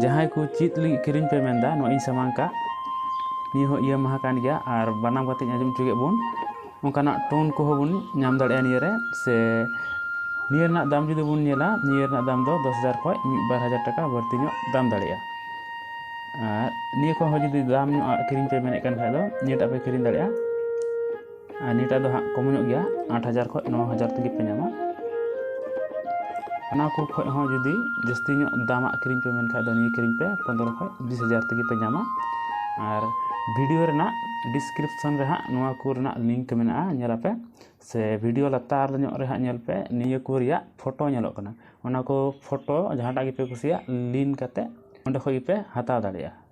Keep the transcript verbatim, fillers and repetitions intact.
ᱡᱟᱦᱟᱸᱭ ᱠᱚ ᱪᱮᱫ ᱞᱟᱹᱜᱤᱫ ᱠᱤᱨᱤᱧ ᱯᱮ ᱢᱮᱱᱫᱟ, ᱱᱚᱜᱼᱚᱭ ᱤᱧ ᱥᱟᱢᱟᱝ ᱠᱟᱜ ᱱᱤᱭᱟᱹ ᱦᱚᱸ ᱤᱭᱟᱹ ᱢᱟᱦᱟ ᱠᱟᱱ ᱜᱮᱭᱟ, ᱟᱨ ᱵᱟᱱᱟᱢ ᱠᱟᱛᱮᱧ ᱟᱸᱡᱚᱢ ᱦᱚᱪᱚ ᱠᱮᱫ ᱵᱚᱱ᱾ ᱚᱱᱠᱟᱱᱟᱜ ᱴᱳᱱ ᱠᱚᱦᱚᱸ ᱵᱚᱱ ᱧᱟᱢ ᱫᱟᱲᱮᱭᱟᱜᱼᱟ ᱱᱤᱭᱟᱹ ᱨᱮ᱾ ᱥᱮ ᱱᱤᱭᱟᱹ ᱨᱮᱱᱟᱜ ᱫᱟᱢ ᱡᱩᱫᱤ ᱵᱚᱱ ᱧᱮᱞᱟ, ᱱᱤᱭᱟᱹ ᱨᱮᱱᱟᱜ ᱫᱟᱢ ᱫᱚ ᱫᱚᱥ ᱦᱟᱡᱟᱨ ᱠᱷᱚᱱ ᱢᱤᱫ ᱵᱟᱨ ᱦᱟᱡᱟᱨ ᱴᱟᱠᱟ ᱵᱟᱹᱲᱛᱤ ᱧᱚᱜ ᱫᱟᱢ ᱫᱟᱲᱮᱭᱟᱜᱼᱟ᱾ ᱟᱨ ᱱᱤᱭᱟᱹ ᱠᱷᱚᱱ ᱦᱚᱸ ᱡᱩᱫᱤ ᱫᱟᱢ ᱧᱚᱜ ᱟᱜ ᱠᱤᱨᱤᱧ ᱯᱮ ᱢᱮᱱᱮᱫ ᱠᱟᱱ ᱠᱷᱟᱡ ᱫᱚ, ᱱᱤᱭᱟᱹᱴᱟᱜ ᱯᱮ ᱠᱤᱨᱤᱧ ᱫᱟᱲᱮᱭᱟᱜᱼᱟ᱾ ᱟᱨ ᱱᱤᱭᱟᱹᱴᱟᱜ ᱫᱚ ᱦᱟᱸᱜ ᱠᱚᱢ ᱧᱚᱜ ᱜᱮᱭᱟ, ᱟᱴ ᱦᱟᱡᱟᱨ ᱠᱷᱚᱱ ᱱᱚ ᱦᱟᱡᱟᱨ ᱛᱮᱜᱮ ᱯᱮ ᱧᱟᱢᱟ᱾ ᱚᱱᱟ ᱠᱚ ᱠᱷᱚᱱ ᱦᱚᱸ ᱡᱩᱫᱤ ᱡᱟᱹᱥᱛᱤ ᱧᱚᱜ ᱫᱟᱢᱟᱜ ᱠᱤᱨᱤᱧ ᱯᱮ ᱢᱮᱱ ᱠᱷᱟᱡ ᱫᱚ, ᱱᱤᱭᱟᱹ ᱠᱤᱨᱤᱧ ᱯᱮ, ᱯᱚᱱᱫᱽᱨᱚ ᱠᱷᱚᱱ ᱵᱤᱥ ᱦᱟᱡᱟᱨ ᱛᱮᱜᱮ ᱯᱮ ᱧᱟᱢᱟ᱾ ᱟᱨ ᱵᱷᱤᱰᱤᱭᱳ ᱨᱮᱱᱟᱜ ᱰᱤᱥᱠᱨᱤᱯᱥᱚᱱ ᱨᱮ ᱦᱟᱸᱜ ᱱᱚᱣᱟ ᱠᱚ ᱨᱮᱱᱟᱜ ᱞᱤᱝᱠ ᱢᱮᱱᱟᱜᱼᱟ, ᱧᱮᱞ ᱟᱯᱮ᱾ ᱥᱮ ᱵᱷᱤᱰᱤᱭᱳ ᱞᱟᱛᱟᱨ ᱧᱚᱜ ᱨᱮ ᱦᱟᱸᱜ ᱧᱮᱞ ᱯᱮ, ᱱᱤᱭᱟᱹ ᱠᱚ ᱨᱮᱭᱟᱜ ᱯᱷᱳᱴᱳ ᱧᱮᱞᱚᱜ ᱠᱟᱱᱟ᱾ ᱚᱱᱟ ᱠᱚ ᱯᱷᱳᱴᱳ ᱡᱟᱦᱟᱸᱴᱟᱜ ᱜᱮᱯᱮ ᱠᱩᱥᱤᱭᱟᱜ, ᱞᱤᱱ ᱠᱟᱛᱮ ᱚᱸᱰᱮ ᱠᱷᱚᱱ ᱜᱮᱯᱮ ᱦᱟᱛᱟᱣ ᱫᱟᱲᱮᱭᱟᱜᱼᱟ᱾